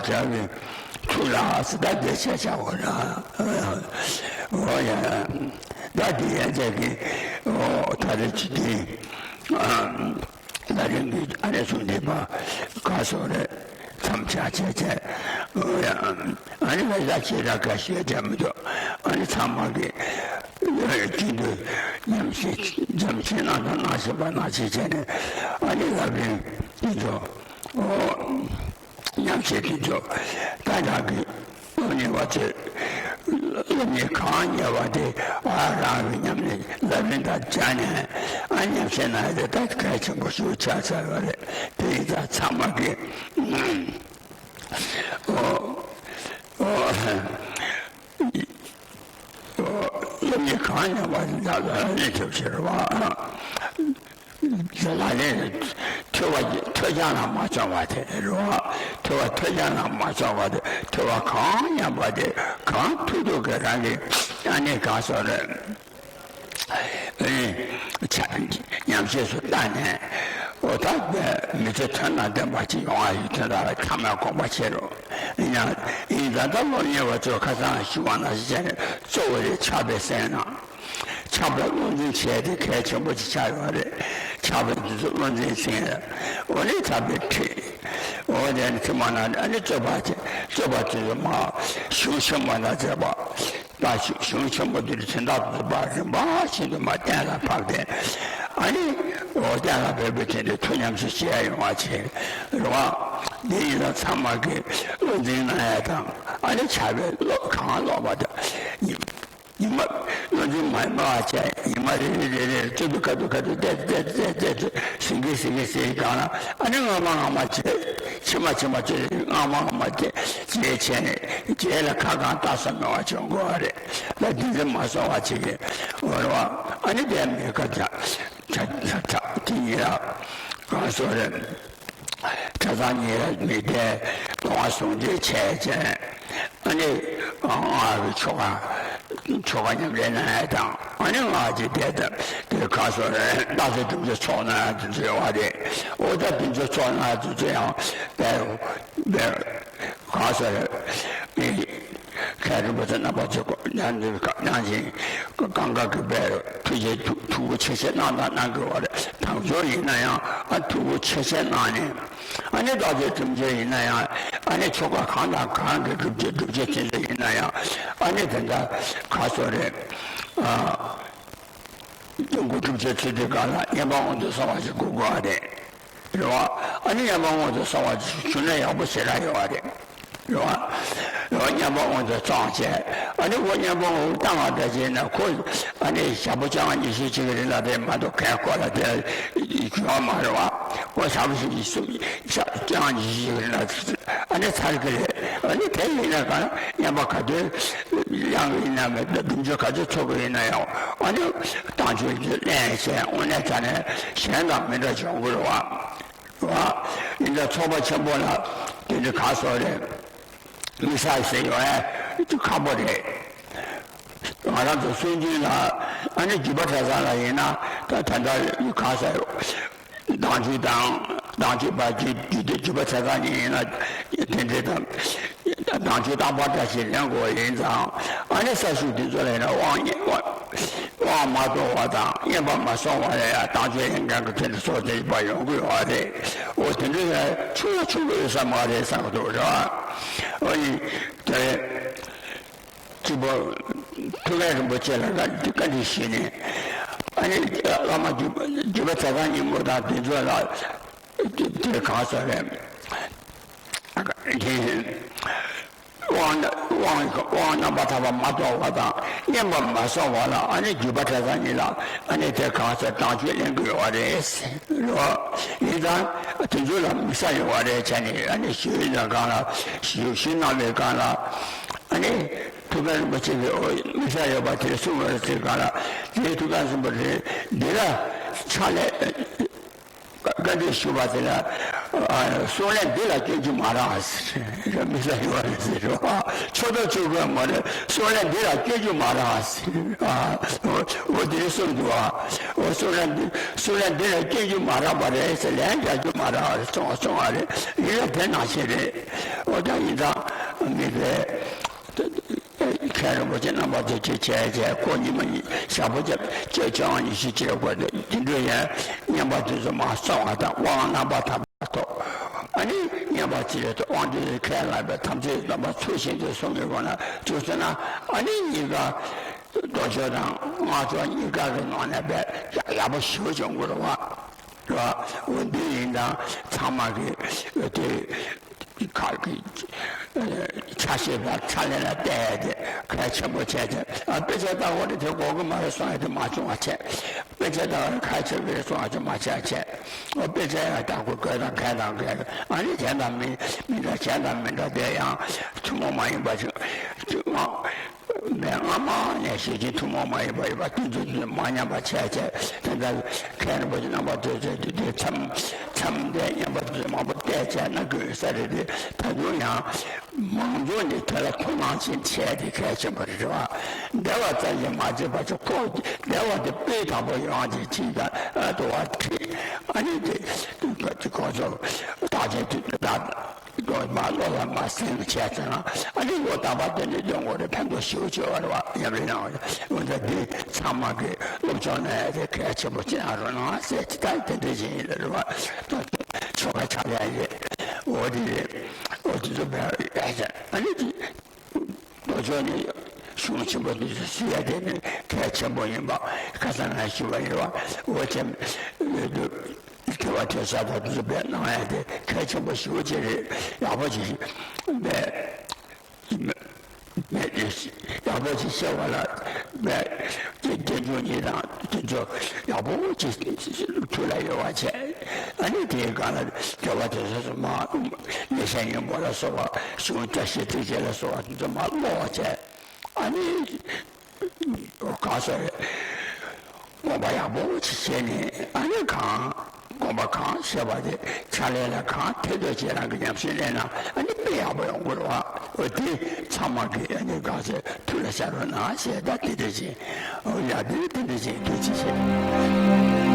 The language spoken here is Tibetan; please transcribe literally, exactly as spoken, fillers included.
བྱ་བའི་ཚུལ་ལ་ཟེར། ད་དེ་བྱས་བྱ་འོ་ན། འོ་ཡ། ད་དེ་ཡན་ཆད་ཀྱི་འོ་ད་རེ་ཅི་དེ་ལ་རིང་གི་ཨ་ནེ་གསུང་དེ་པ་ག་སོ་རེ་མཚམས་བྱ་བྱས་བྱས། འོ་ཡ། ཨ་ནེ་ལ་ཡ་ཁྱེད་ར་ག་ཤེས་བྱ་མི་འདུག་ཨ་ནེ་ཚང་མ་གི་ཡོད་ཀྱི་འདུག་ཉམས་ཞིབ་འཇམ་ཞིབ་གནང་དང་གནང་བཞིན་པ་གནང་བཞིན་བྱས་ནས། ཨ་ནེ་ལ་རིང་དེ་ཚོ་འོ། ཉམས་བཞེས་དུས་ཚོད་ད་རང་གི་སློབ་གཉེར་བ་ཚོས་སློབ་གཉེར་གང་གཉེར་བ་དེ་ཨ་རང་གི་ཉམས་ལེན་ལམ་རིམ་དང་སྦྱར་ནས། ཨ་ཉམས་བཞེས་གནང་ཡ་དེ་ད་གལ་ཆེན་པོ་ཞིག་ཆགས་ཚར་བ་རེད། དེ་ཡིན་ཙང་ཚང་མ་གི་ཨོ་ཨོ། སློབ་གཉེར་གང་ཡང་མ་ལག་ལེན་ཐེབས་ཕྱིར་བ། ལག་ལེན་ཐོས་པ་ཐོས་རྒྱ་ལ་མ་བཅང་བ་དེ་རེད་བ། ཐོས་པ་ཐོས་རྒྱ་ལ་མ་བཅང་བ་དེ། ཐོས་པ་གང་ཡང་པ་དེ་གང་ཐུབ་ཐུབ་ཀྱི་རང་གི་ཨ་ནི་གང་སོགས་རེད། ཨེ། ཆ་ཉམས་བཞེས་སུ་བལྟས་ནས། འོ་ད་མི་ཚེ་དོན་དང་ལྡན་པ་ཅིག་ཡོང་བ་ཡི་དོན་དག་ལ་ཚང་མས་དགོངས་པ་བཞེས་རོགས། ཡིན་ཡང་ཡིན་ད་ལྟ་སློབ་གཉེར་བ་ཚོས་ཁ་སང་ཞུ་བ་ནང་བཞིན་བྱས་ནས་གཙོ་བོ་དེ་ཕྱག་དཔེ་གསན་ན། ཕྱག་དཔེ་བློ་འཛིན་བྱས་ཏེ་གལ་ཆེན་པོ་ཅིག་ཆགས་ཡོད་རེད། ཕྱག་དཔེ་འདི་ཚོ་བློ་འཛིན་ཟིན། འོ་ནི་ཕྱག་དཔེ་ཁྲིད། འོ་དེ་ནི་ཚིག་མ་ན་ཨ་ནི་རྩོད་པ་བྱས། རྩོད་པ་དེ་ཚོ་མ་གཞུང་ཆེན་མོ་ན་མཛད་པ། ད་གཞུང་ཆེན་མོ་འདི་ཚོ་དོན་དག་ཏུ་བ་རིམ་པ་བཞིན་དུ་མ་གཏན་ལ་ཕབ་སྟེ། ཨ་ནི་འོ་གཏན་ལ་ཕབ་པའི་དེ་འདྲའི་ཐུགས་ཉམས་སུ་བཞེས་ཡོང་བ་བྱས་རེད་བ། འདི་ཡིན་ན་ཚང་མ་གི་བློ་འཛིན་གནང་ཡ་དང་། ཨ་ནི་བྱ་བའི་བློ་གང་ལོག་པ་དང་། ཉི་མ་བློ་འཛིན་མ་མ་བྱས། ཉི་མ་རེ་རེ་རེ་རེ་རྩོད་པའི་ཁ་ཐུག་ཁ་ཐུག་བལྟས་བལྟས་བལྟས་བལྟས་ཟིན་གི་ཟིན་གི་ཟིན་གང་ལ། ཨ་ནི་སྔ་མ་སྔ་མ་བྱས། ཕྱི་མ་ཕྱི་མ་བྱས། སྔ་མ་སྔ་མ་བྱས་བྱས་བྱས་ནས་རྗེས་ལ་ཁ་གང་ལྟ་ས་མེད་པ་བྱུང་དགོས་པ་རེད། ལ་འདི་འདི་མ་སོང་བ་བྱེད་ཀྱི་འོ་རེད་བ། ཨ་ནི་དེ་མི་ཁ་ཚ་ཚ་ཚ་དེ་ཉིད་ལ་གང་སོང་རེད། གྲྭ་ཚང་ཉིད་ལ་མི་དེ་ལོ་ང་ཟུང་འབྲེལ་བྱས་བྱས། ཨ་ནི་ང་གི་ཆོ་ག་ཆོ་ག་ཉམས་ལེན་གནང་ཡ་དང་། ཨ་ནི་ང་གི་དེ་དང་དེ་ག་སོ་རེད། རྟག་ཏུ་སྒྲུབ་ཆེན་ཚོགས་གནང་ཡ་དེ་ཚོ་ཡོད་པ་རེད། འོ་ད་དེ་ཚོ་ཚོགས་གནང་ཡ་དེ་ཚོ་ཡང་དཔེ་དཔེ་ག་སོ་རེད། མཁན་རིན་པོ་ཆེ་རྣམ་པ་ཚོས་ཉམས་ལེན་གནང་བཞིན་གང་ག་གི་དཔེ་ཐུགས་རྗེ་ཐུགས་ཐུགས་ཁུར་ཆེ་ཆེ་གནང་དང་གནང་དགོས་པ་རེད། དམ་ཆོས་ཡིན་ན་ཡང་ཨ་ཐུགས་ཁུར་ཆེ་ཆེ་གནང་ནས། ཨ་ནི་རྟག་ཏུ་སྒྲུབ་ཆེན་ཡིན་ན་ཡང་། ཨ་ནི་ཆོ་ག་གང་དང་གང་གི་སྒྲུབ་ཆེན་སྒྲུབ་ཆེན་དེ་ཚོ་ཡིན་ན་ཡང་། ཨ་ནི་དེ་འདྲ་ག་སོ་རེད། ཨ། སྐྱབས་མགོན་སྒྲུབ་ཆེན་ཚུལ་དེ་ག་ལ་བསྙེན་པ་དབང་དུ་སོང་བ་ཞིག་དགོས་དགོས་པ་རེད། རེད་བ། ཨ་ནི་བསྙེན་པ་དབང་དུ་སོང་བ་ཞིག་བྱུང་ན་ཡག་པོ་ཞེ་དྲག་ཡོད་པ་རེད། རེད་བ། རེད་བ། བསྙེན་པ་དབང་དུ་སོང་བྱས། ཨ་ནི་ཁོ་བསྙེན་པ་དབང་དུ་བཏང་བ་འདྲ་བྱས་ན་ཁོ། ཨ་ནི་ཞག་པོ་བཅོ་ལྔ་ཉི་ཤུ་གཅིག་གི་རིང་ལ་དེ་མ་གཏོགས་གའི་སྐོར་ལ་དེ་འགྱུར་བ་མ་རེད་བ། ཁོ་ཞག་པོ་ཞིག་གསུམ་ཞག་བཅོ་ལྔ་ཉི་ཤུ་གཅིག་གི་རིང་ལ་ཨ་ནི་ཚར་གི་རེད། ཨ་ནི་དེ་ཡིན་ན་གང་བསྙེན་པ་ག་དུས་བླངས་ཡིན་ན་མེད། སྒྲུབ་ཆེན་ག་དུས་ཚོགས་གི་ཡིན་ན་ཡང་། ཨ་ནི་དམ་ཆོས་ཀྱི་ལེན་བྱས་དངོས་གནས་དྲང་གནས་གཞན་དང་མི་འདྲ་བྱུང་གི་རེད་བ། རེད་བ། ཡིན་ད་ཚོགས་པ་ཆེན་པོ་ལ་དེ་འདྲ་ག་སོགས་རེད། དམིགས་བསལ་ཟེར་ཡོང་ཡ་ཁག་པོ་རེད། ང་རང་ཚོ་སྲོལ་རྒྱུན་ལ། ཨ་ནི་བརྒྱུད་པ་གྲྭ་ཚང་ལ་ཡིན་ན་ད་ད་ལྟ་གང་ཟེར། དམ་ཆོས་དང་། དམ་ཆོས་པ་བརྒྱུད་བརྒྱུད་དེ་བརྒྱུད་པ་གྲྭ་ཚང་ནས་ཡིན་ན་དེ་འདྲའི་དང་། དམ་ཆོས་བརྟག་པ་བཀྲ་ཤིས་ལེན་དགོས་ཡིན་ཙང་། ཨ་ནི་ས་ཞིང་དེ་ཚོ་ལ་ཡིན་ན་དབང་དབང་དབང་མ་གཏོང་བ་དང་བསྙེན་པ་མ་སོང་བ་ལ་ཡང་དམ་ཆོས་ལེན་མཁན་གྱི་དེ་འདྲ་ཚོགས་བསྡད་པ་ཡོང་གི་ཡོད་རེད། འོ་དེ་འདྲ་ཡང་ཆུང་ཡང་ཆུང་གི་ཡོད་ས་མ་རེད་བསམ་གྱི་འདུག་རེད་བ། འོ་ཡིན་དེ། གཅིག་པོ་ཐུགས་རྗེ་རིན་པོ་ཆེ་ལ་བཀའ་བཀའ་འདྲི་ཞུས་ནས། ཨ་ནི་བླ་མ་བརྒྱུད་པ་བརྒྱུད་པ་གྲྭ་ཚང་སྙིང་པོ་དང་དེ་ཚོ་ལ་དེ་གང་ཟེར་རེད། དེ་དབང་དབང་དབང་རྣམ་པར་དག་པ་མ་གཏོང་བ་དང་བསྙེན་པ་མ་སོང་བ་ལ། ཨ་ནི་བརྒྱུད་པ་གྲྭ་ཚང་གཉིས་ལ་ཨ་ནི་དེ་གང་ཟེར་དམ་ཆོས་ལེན་དགོས་པ་རེད། རོ། ཡིན་ཙང་དེ་ཚོ་ལ་དམིགས་བསལ་ཡོད་པ་རེད་བྱས་ནས། ཨ་ནི་ཞུས་ཡིན་ཙང་གང་ལ་ཞུ་ཞུ་གནང་བའི་སྒང་ལ། ཨ་ནི་ཐུགས་རྗེ་རིན་པོ་ཆེ་གིས་འོ་དམིགས་བསལ་ཡོད་པ་དེ་གསུངས་པ་རེད་ཟེར་གང་ལ། དེའི་ཐུགས་རྗེ་རིན་པོ་ཆེ་འདི་ལ་ཕྱག་ལས་བཀའ་འདྲི་ཞུ་བ་དེ་ལ་ ཨ། གསུང་ལན་འདི་ལ་སྐྱོན་གྱིས་མ་རངས་ཟེར། མི་ལ་ཡོད་རེད་ཟེར་རོ། ཆོ་ད་ཆོ་གོ་མ་རེད། གསུང་ལན་འདི་ལ་སྐྱོན་གྱིས་མ་རངས་ཟེར། ཨ། འོ་དེ་རེད་གསུངས་འདུག་ཨ། འོ་གསུང་ལན་འདི་གསུང་ལན་འདི་ལ་སྐྱོན་གྱིས་མ་རངས་པ་རེད་ཟེར། ལན་རྒྱག་རྒྱུ་མ་རག་རེད་གསུང་བ་གསུང་བ་རེད། ཡིན་ན་དེ་ནང་བཞིན་རེད། འོ་ད་ཡིན་ཙང་མི་དེ། མཁན་རིན་པོ་ཆེ་རྣམ་པ་ཚོ་ཆེ་བྱས་བྱས་ཁོ་ཉི་མ་ཉི་ཞག་པོ་བརྒྱབ་བཅས་ཆོས་དབང་ཉི་ཤུ་ཅི་རེད་དགོས་འདུག་དེ་འདྲ་ཡང་བསྙེན་པ་དེ་ཚོ་མ་གསང་བ་དང་དབང་རྣམ་པར་དག་པ་ཐོབ། ཨ་ནི་བསྙེན་པ་ཅི་རེད་དོ་དབང་དེ་ཁས་བླངས་པའི་དམ་ཚིག་རྣམ་པ་ཚུལ་བཞིན་དུ་སྲུང་གི་སྒོ་ནས་བཅུག་ཟེར་ན། ཨ་ནི་གཉིས་ཀ་མདོ་ཆོག་དང་སྔགས་ཆོག་གཉིས་ཀ་གི་ནང་ནས་དཔེ་ཡག་ཡག་པོ་ཞེ་པོ་བྱུང་དགོས་རེད་བ། རེད་བ། འོ་འདི་ཡིན་དང་ཚང་མ་གི་དེ། ཁ་གི་ཆ་ཤས་ལ་ཕྱག་ལེན་ལ་བལྟས་ཏེ་གལ་ཆེན་པོ་བྱས་ཏེ། ཨ། དཔེ་ཆ་ལྟ་བ་ནི་དེ་གོ་གི་མ་རེད་གསུང་ཡ་དེ་མ་བྱུང་བ་བྱས། དཔེ་ཆ་ལྟ་བ་ནི་གལ་ཆེན་པོ་རེད་གསུང་ཡ་དེ་མ་བྱས་བྱས། ཨ། དཔེ་ཆ་ཡང་ལྟ་དགོས་དགོས་དང་གལ་དང་གལ། ཨ་ནི་གཞན་དང་མི་མི་འདྲ་གཞན་དང་མི་འདྲ་དེ་ཡང་ཐུན་མོང་མ་ཡིན་པ་ཞིག་ཅིག་མ། མེད། སྔ་མ་ནས་ཤེར་ཕྱིན་ཐུན་མོང་མ་ཡིན་པ་ཡོད་པ་དེ་ཚོ་མ་ཉམས་པ་བྱས་བྱས། དེ་འདྲ་མཁན་རིན་པོ་ཆེ་རྣམ་པ་ཚོས་བྱས་དུས་དེ་མཚམས་མཚམས་དེ་ཉམས་པ་དེ་ཚོ་མང་པོ་བལྟས་བྱས་ན་དགོས་ས་རེད་དེ། ད་དུང་ཡང་མང་ཚོགས་ནས་དེ་ལ་དོ་སྣང་ཅིག་བྱས་ཏེ་གལ་ཆེན་པོ་རེད་བ། བདེ་བ་ཙམ་ཞིག་མ་བྱེད་པ་ཅིག་ཁོ་བདེ་བ་དེ་སྤུས་དག་པོ་ཡོང་བ་ཅིག་ཅིག་དང་ཨ་དུ་བ་ཁྲིད། ཨ་ནི་དེ་ཁོ་ཚོ་བརྟག་དཔྱད་དུས་དེ་དག་མ་བློ་ལ་མ་སེམས་བྱས་ཙང་ཨ་ནི་བློ་དམ་པ་དེ་ནི་སྟོན་དགོས་རེད། ཕན་ཐོགས་ཞེ་པོ་ཆེ་བ་རེད་བ། ཡབ་རི་ནང་འོན་ཏེ་འདི་ཚང་མ་གི་སློབ་སྦྱོང་གནང་ཡ་དེ་གལ་ཆེན་པོ་ཅིག་ཡང་རོ་ནང་ཟེར་ཅི་ད་དེ་འདྲ་ཞིག་ཡིན་ལ་རེད་བ། ད་ཆོ་ག་ཆག་ཡ་ཡིན། འོ་དེ་རེད། འོ་དེ་ཚོ་བས་ཡ་ཅན་ཨ་ནི་དེ་རྡོ་ཆོག་ནི་གཞུང་ཆེན་པོ་འདི་ཚོ་སྲིད་ཡ་དེ་ནི་གལ་ཆེན་པོ་ཡིན་པ་ཁ་སང་ང་ཞུ་བ་ཡིན་བ། འོ་ཅན་དེ་བ་དེ་ས་ད་དེ་ཚོ་བས་གནང་ཡ་དེ་གལ་ཆེན་པོ་ཞེ་པོ་ཅིག་རེད། ཡག་པོ་ཅིག་བས། མེད་དེ། ཡག་པོ་ཅིག་ཤེས་པ་ལ་མེད། དེ་རྒྱན་འཇུག་གཉིས་དང་དེ་ཚོ་ཡག་པོ་ཅིག་ཐུགས་ལ་ཡོད་པ་བྱས། ཨ་ནི་དེའི་སྒང་ལ་དགེ་བ་དེ་ཚོ་མ་ལེགས་བཤད་སྙིང་པོ་ལ་སོགས་པ་གཞུང་བཀྲ་ཤིས་ཐེག་ཆེན་ལ་སོགས་པ་དེ་ཚོ་མ་ཀློག་པ་བྱས། ཨ་ནི་ག་ས་རེད། དགོངས་པ་ཡག་པོ་ཅིག་བྱས་ནས་ཨ་ནི་གང་དགོངས་པ་གང་བཞེས་པ་དེ་ཕྱག་ལེན་ལ་གང་ཐེ་གཏོགས་བྱེད་རང་གི་ཉམས་སུ་ལེན་ན་ཨ་ནི་དཔེ་ཡག་པོ་ཡོང་གི་རེད་བ། འོ་དེ་ཚང་མ་གི་ཨ་ནི་གང་ཟེར་ཐུགས་ལ་བཞག་རོགས་གནང་ཞེས་ད་དེ་འདྲ་བྱས། འོ་ཡ་དེ་དེ་འདྲ་བྱས་ཐུགས་རྗེ་ཆེ།